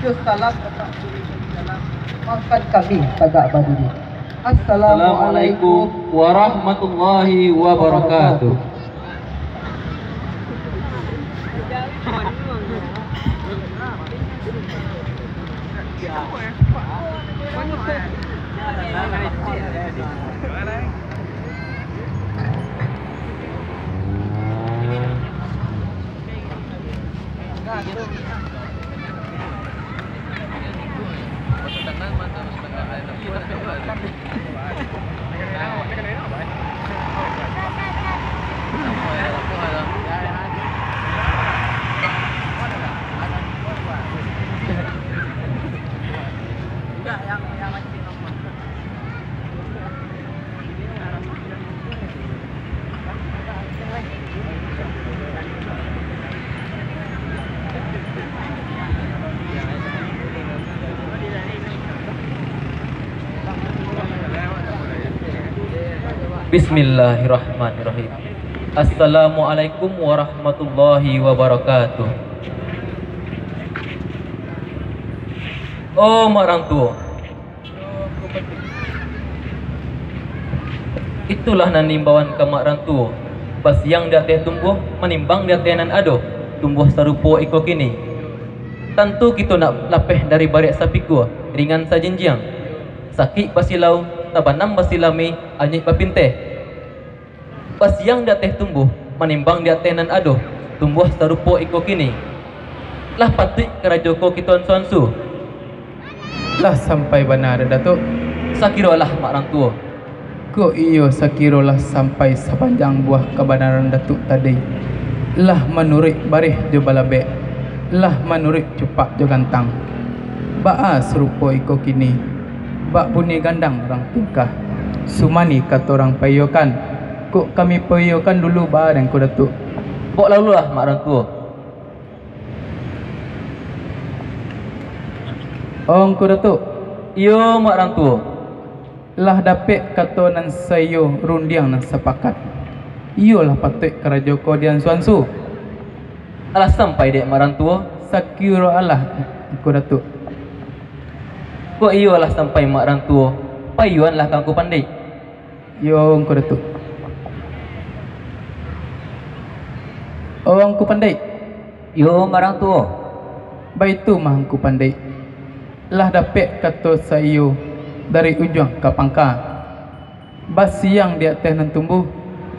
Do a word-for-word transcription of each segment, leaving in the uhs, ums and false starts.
Salam Bapak Guru Salam. Maafkan kami tagak badiri. Assalamualaikum warahmatullahi wabarakatuh. Bismillahirrahmanirrahim. Assalamualaikum warahmatullahi wabarakatuh. Oh, mak rang tuo. Itulah nan diimbauan ka mak rang tuo, basiang di ateh tumbuah, manimbang di ateh nan ado, tumbuah sarupo iko kini. Tantu kito nak lapeh dari barek sapikua, ringan sajinjiang. Sakik basilau, tabanam basilami, anyuik bapinteh. Basiang di ateh tumbuah, manimbang di ateh nan ado, tumbuah sarupo iko kini. Lah patuik karajo ko kito ansu-ansu. Lah sampai bana, Datuak? Sakiro lah, mak rang tuo. Kok iyo sakiro lah sampai sapanjang buah kabanaran Datuak tadi. Lah manuruik bareh jo balabek, lah manuruik cupak jo gantang. Baa sarupo iko kini, bak bunyi gandang rang tingkah, sumani kato rang paiyokan. Kok kami paiyokan dulu baa dek Angku Datuak? Bok lalulah, mak rang tuo. Oh, Angku Datuak. Iyo, mak rang tuo. Lah dapek kato nan saiyo, rundiang nan sapakat. Iyo lah patuik karajo ko diansu-ansu. Alah sampai dek mak rang tuo? Sakiro alah, Angku Datuak. Kok iyo lah sampai mak rang tuo, paiyoanlah ka Angku Pandik. Iyo, Angku Datuak. Oh, Angku Pandik. Iyo, mak rang tuo. Baitu mah, Angku Pandik. Lah dapek kato saiyo dari ujuang ka pangka. Basiang di ateh nan tumbuah,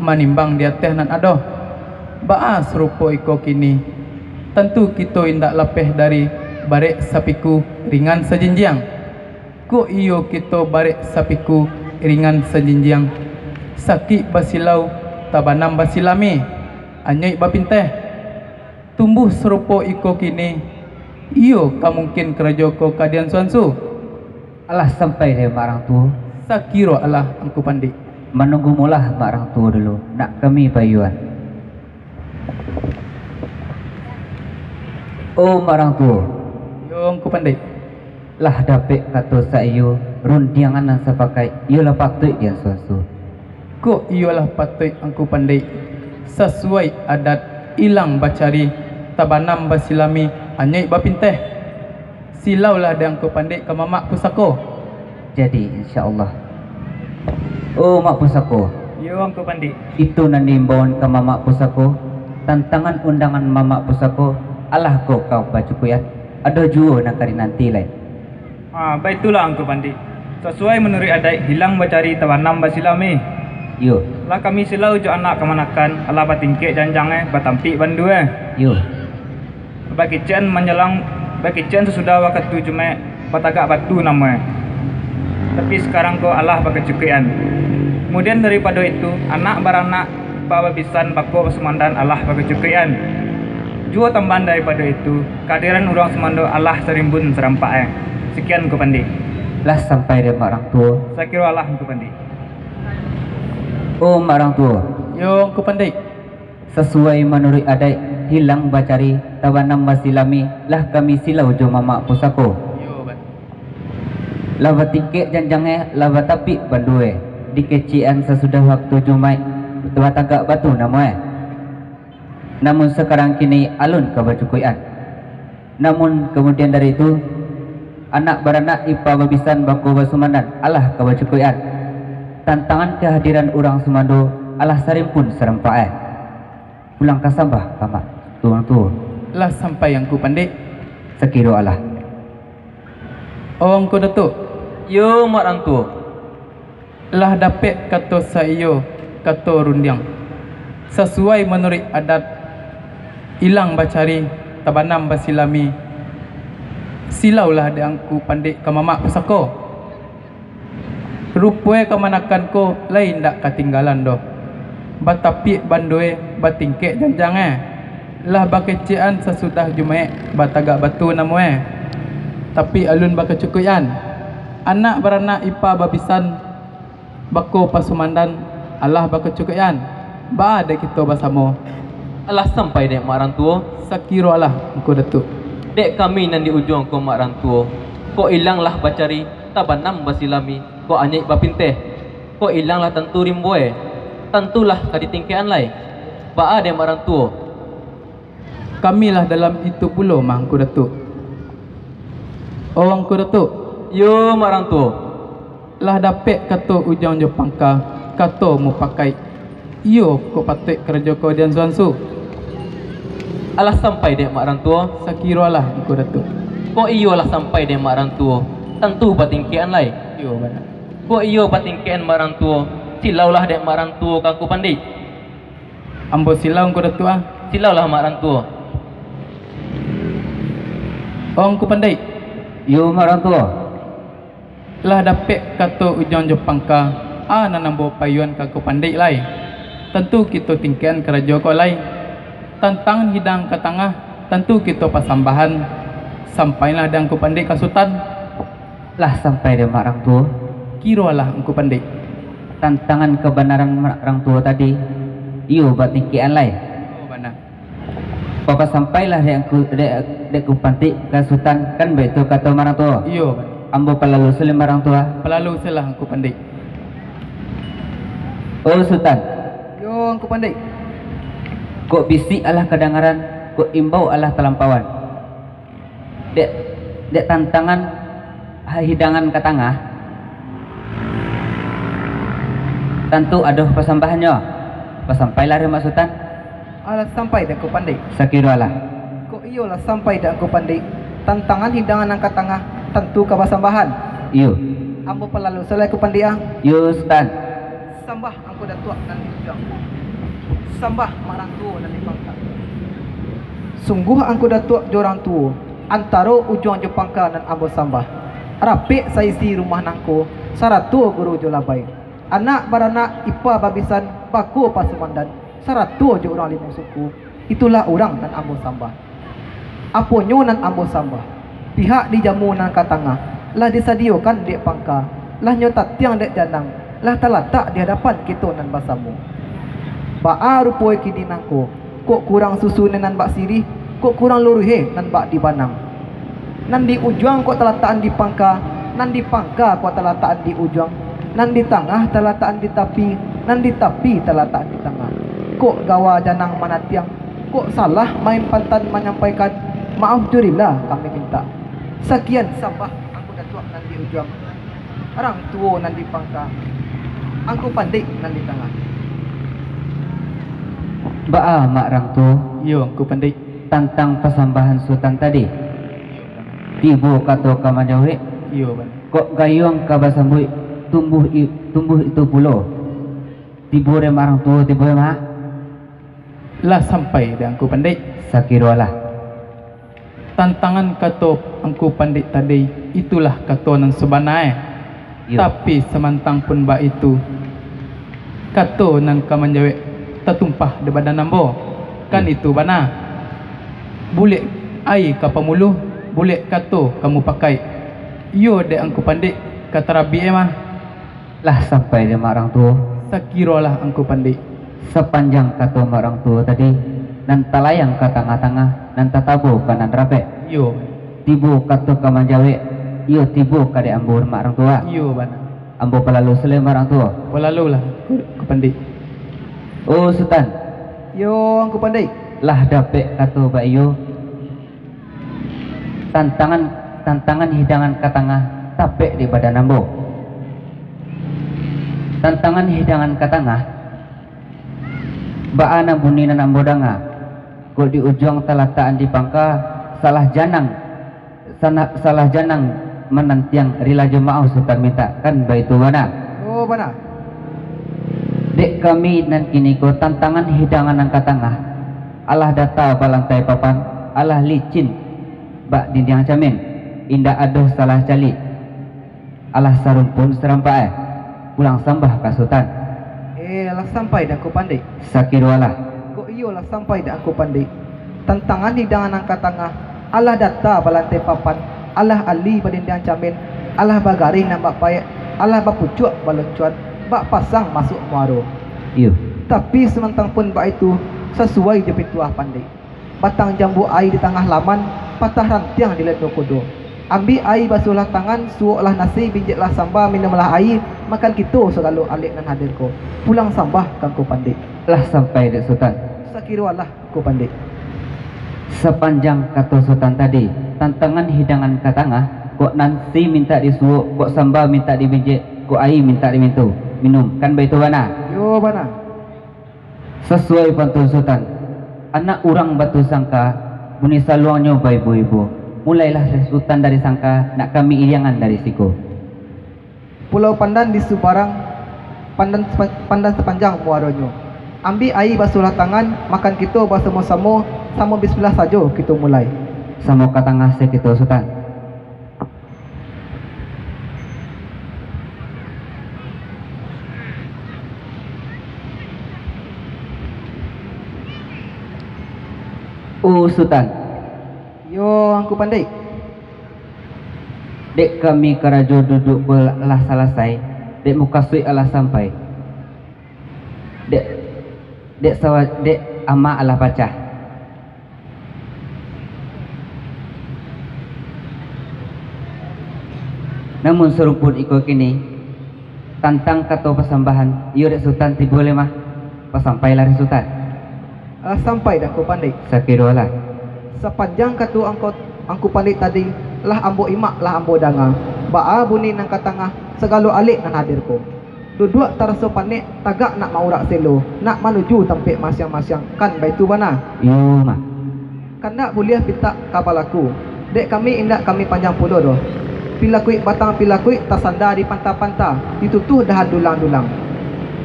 manimbang di ateh nan ado. Baa sarupo iko kini, tantu kito indak lapeh dari barek sapiku ringan sajinjiang. Kok iyo kito barek sapiku ringan sajinjiang, sakik basilau, tabanam basilami, anyuik bapinteh. Tumbuah sarupo iko kini, iyo ka mungkin karajo ko ka diansu-ansu? Alah sampai dek mak rang tuo? Sakiro alah, Angku Pandik. Manunggu mulah mak rang tuo dulu, nak kami paiyoan. Oh, mak rang tuo. Iyo, Angku Pandik. Lah dapek kato saiyo, rundiangan nan sapakaik, iyo lah patuik diansu-ansu. Kok iyo lah patuik, Angku Pandik, sasuai adat, ilang bacari, tabanam basilami, anyuik bapinteh. Silaulah dek Angku Pandik ka mamak pusako. Jadi, insya Allah. Oh, mak pusako. Iyo, Angku Pandik. Itu nan diimbauan ka mamak pusako, tantangan undangan mamak pusako, alah ko ka bacukuikan, ado juo nan ka dinanti lai. Ha, baitulah, Angku Pandik. Sasuai manuruik adaik, hilang bacari, tabanam basilami. Iyo. Lah kami silau jo anak kamanakan, alah batingkek janjang, eh, batampik bandu, eh. Iyo. Bakecekan manjalang, bakecekan sasudah wakatu Jumaik, batagak batu namo, eh. Tapi sakarang ko alah bakacukuikan. Kamudian daripado itu, anak baranak, ipa babisan, bako basumandan, alah bakacukuikan. Juo tambahan daripado itu, kahadiran urang sumando alah sarimbun sarampak, eh. Sakian, Angku Pandik. Lah sampai dek mak rang tuo? Sakiro alah, Angku Pandik. Oh, mak rang tuo. Iyo, Angku Pandik. Sasuai manuruik adaik, hilang bacari, tabanam basilami, lah kami silau jo mamak pusako. Iyo, Pak. Lah batingkek janjang, eh, lah batapik bandu, eh, dikecekan sasudah wakatu Jumaik, batagak batu namo, eh. Namun sakarang kini alun ka bacukuikan. Namun, kamudian dari itu, Anak baranak ipa babisan bako basumandan, alah ka bacukuikan. Tantangan kahadiran urang sumando, alah sarimpun sarampak eh. Pulang ka sambah ka mak tuo-tuo. Lah sampai Angku Pandik? Sakiro alah. Oh, Angku Datuak. Iyo, Mak Rang Tuo. Lah dapek kato saiyo kato rundiang, sasuai manuruik adat, ilang bacari, tabanam basilami, silaulah dek Angku Pandik ka mamak pusako. Rupoe kamanakan ko lai indak katinggalan doh, batapiak bandoe, batingkek janjange, lah bakecekan sasudah Jumaik batagak batu namoe, tapi alun bakacukuikan. Anak baranak ipa babisan, bako pasumandan, alah bakacukuikan. Baa dek kito basamo? Alah sampai dek Mak Rang Tuo? Sakiro alah, Angku Datuak. Dek kami nan di ujuang ko, Mak Rang Tuo, kok ilang lah bacari, tabanam basilami, kok anyuik bapinteh, kok ilang lah tantu rimboe, tantulah ka ditingkekan lai. Baa dek Mak Rang Tuo? Kami lah dalam itu pulo mah, Angku Datuak. Oh, Angku Datuak. Iyo, Mak Rang Tuo. Lah dapek kato ujuang jo pangka, kato mupakaik. Iyo, kok patuik karajo ko diansu-ansu? Alah sampai dek Mak Rang Tuo? Sakiro alah, Angku Datuak. Kok iyo lah sampai dek Mak Rang Tuo, tantu batingkekan lai. Iyo, bana. Kok iyo batingkekan Mak Rang Tuo, silaulah dek Mak Rang Tuo ka Angku Pandik. Ambo silau, Angku Datuak, ah. Silaulah, Mak Rang Tuo. Oh, Angku Pandik. Iyo, Mak Rang Tuo. Lah dapek kato ujuang jo pangka, a nan ambo payuan ka Angku Pandik lai. Tantu kito tingkekan karajo ko lai. Tantangan hidangan ka tangah, tantu kito pasambahan. Sampailah dek Angku Pandik ka Sutan. Lah sampai dek Mak Rang Tuo? Kirolah, Angku Pandik. Tantangan kabanaran Mak Rang Tuo tadi, iyo batingkekan lai. Oh, bana. Papasampailah dek Angku, dek, dek Angku Pandik ka Sutan, kan baitu kato Mak Rang Tuo? Iyo, bana. Ambo palalu sulah Mak Rang Tuo. Palalu sulah, Angku Pandik. Oh, Sutan. Yo, Angku Pandik. Kok bisik alah kadangaran, kok imbau alah talampauan. Dek, dek tantangan hidangan ka tangah, tantu ado pasambahannyo. Pasampailah dek Mak Sutan. Alah sampai dek Angku Pandik? Sakiro alah. Kok iyo lah sampai dek Angku Pandik, tantangan hidangan nan ka tangah tantu ka basambahan. Iyo. Ambo palalu sulah Angku Pandik, ah. Iyo, Sutan. Sambah Angku Datuak nan di ujuang. Sambah Mak Rang Tuo nan di pangka. Sungguah Angku Datuak jo Rang Tuo, antaro ujuang jo pangka nan ambo sambah. Rapek saisi rumah nangko, sarato guru jo labai. Anak baranak ipa babisan, bako pasumandan, sarato jo urang limo suku. Itulah urang nan ambo sambah. Aponyo nan ambo sambah? Pihak di jamu nan ka tangah, lah disadiyokan dek pangka, lah nyo tatiang dek janang, lah talatak di hadapan kito nan basamo. Baa rupoe kini nangko, kok kurang susunnyo nan bak siriah, kok kurang luruihnyo nan bak dibanang. Nan di ujuang kok talatakan di pangka, nan di pangka kok talatakan di ujuang, nan di tangah talatakan di tapi, nan di tapi talatakan di tangah. Kok gawa janang manatiang, kok salah main pantan manyampaikan, maaf jurilah kami mintak. Sakian sambah Angku Datuak nan di ujuang, Rang Tuo nan di pangka, Angku Pandik nan di tangah. Baa, Mak Rang Tuo? Iyo, Angku Pandik. Tantang pasambahan Sutan tadi, tibo kato ka manjawek, iyo, bana. Kok gayuang ka basambuik, tumbuah i-, tumbuah itu pulo. Tibo dek Mak Rang Tuo, tibo dek Mak. Lah sampai dek Angku Pandik? Sakiro alah. Tantangan kato Angku Pandik tadi, itulah kato nan sabana, eh. Iyo. Tapi samantang pun baitu, kato nan ka manjawek tatumpah di badan ambo. Kan, hmm, itu bana. Bulek aia ka pamuluah, bulek kato ka mupakaik. Iyo dek Angku Pandik ka tarabiak mah. Lah sampai dek Mak Rang Tuo? Sakirolah Angku Pandik. Sapanjang kato Mak Rang Tuo tadi, nan talayang ka tangah-tangah, nan tatabo ka nan rapek. Iyo. Tibo kato ka manjawek, iyo tibo ka dek ambo Mak Rang Tuo. Iyo, bana. Ambo palalu sulah Mak Rang Tuo. Palalulah, Angku, Angku Pandik. Oh, Sutan. Yo, Angku Pandik. Lah dapek kato baiyo. Tantangan Tantangan hidangan ka tangah tapek di badan ambo. Tantangan hidangan ka tangah, baa nan bunyi nan ambo danga, kok di ujuang talatak di pangka, salah janang, sana-, salah janang manantiang rila jo maoh Sutan mintak, kan baitu bana? Oh, bana. Dek kami nan kiniko tantangan hidangan nan ka tangah, alah data balantai papan, alah licin bak dindiang camin, indak ado salah caliak. Alah sarumpun sarampak, eh. Pulang sambah ka Sutan. Eh, lah sampai dah ko Pandik? Sakiro alah. Kok iyo lah sampai dah ko Pandik? Tantangan hidangan nan ka tangah, alah data balantai papan, alah ali badindiang camin, alah bagarih nan bak paek, alah bapucuak baloncuan, bak pasang masuak muaro. Iyo. Tapi samantang pun baitu, sasuai jo pituah Pandik. Batang jambu aia di tangah laman, patah rantiang di lendo kudo. Ambiak aia basuahlah tangan, suoklah nasi, binjeklah samba, minumlah aia, makan kito sagalo alek nan hadir ko. Pulang sambah ka Angku Pandik. Lah sampai dek Sutan? Sakiro alah, Angku Pandik. Sapanjang kato Sutan tadi, tantangan hidangan ka tangah, kok nasi mintak disuok, kok samba mintak dibinjek, kok aia mintak dimintu, minum, kan baitu bana? Yo, bana. Sasuai pantun Sutan, anak urang Batu Sangka, bunyi saluangnyo baibo-ibo. Mulailah Sutan dari sangka, nak kami iriangan dari siko. Pulau Pandan di subarang, pandan sepa-, pandan sapanjang muaronyo. Ambiak aia basuahlah tangan, makan kito basamo-samo, samo bismillah sajo kito mulai. Samo ka tangah se kito, Sutan. Oh, Sutan. Yo, Angku Pandik. Dek kami karajo duduak ko lah salasai, dek mukasuik alah sampai. Dek, dek sawa-, dek amak alah pacah. Namun sarumpun iko kini, tantang kato pasambahan, iyo dek Sutan tibo lai mah, pasampailah dek Sutan. Alah sampai dah ko Pandik? Sakiro alah. Sapanjang kato angko, Angku Pandik tadi, lah ambo imak, lah ambo danga. Baa bunyi nan ka tangah, sagalo alek nan hadir ko. Duduak taraso panek, tagak nak maurak selo, nak manuju tampek masiang-masiang, kan baitu bana? Iyo, mah. Kandak buliah pintak ka balaku, dek kami indak kami panjang pulo doh. Pilakuik batang pilakuik tasanda di panta-panta, ditutuah dahan dulang-dulang.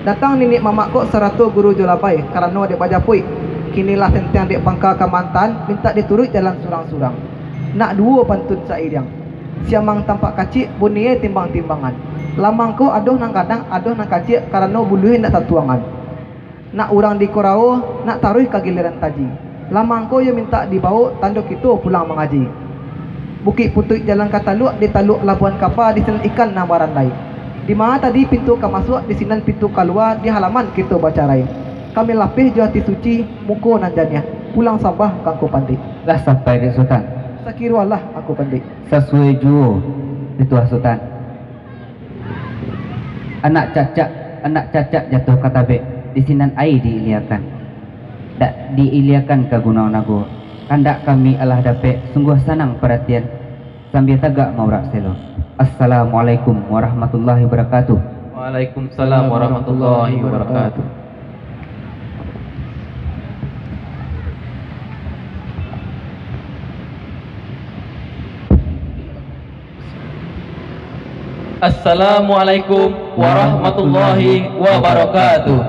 Datang niniak mamak kok sarato guru jo labai, karano dek bajapuik. Kini lah sentiang dek pangka ka maantaan, mintak dituruik jalan surang-surang. Nak duo pantun sairiang. Siamang tampak kacik, bunie timbang-timbangan. Lamang ko adoh nan gadang, adoh nan kacik, karano buluah indak tatuangan. Nak urang di Korawo, nak taruih ka giliran Taji. Lamang ko iyo mintak dibawok, tando kito pulang mangaji. Bukik Putuik jalan ka Taluak, di Taluak labuahan kapa, di sinan ikan nan barandai. Di ma tadi pintu ka masuak, di sinan pintu kalua, di halaman kito bacarai. Kami lapeh jo ati suci, muko nan janiah, pulang sambah ka Angku Pandik. Lah sampai dek Sutan? Sakiro alah, Angku Pandik. Sasuai juo pituah Sutan. Anak cacak, anak cacak jatuah ka tabek, di sinan aia diiliakan. Dak diiliakan ka Gunuang Nago. Kandak kami alah dapek, sungguah sanang paratian, sambia tagak maurak selo. Assalamualaikum warahmatullahi wabarakatuh. Waalaikumsalam warahmatullahi wabarakatuh. Assalamualaikum warahmatullahi wabarakatuh.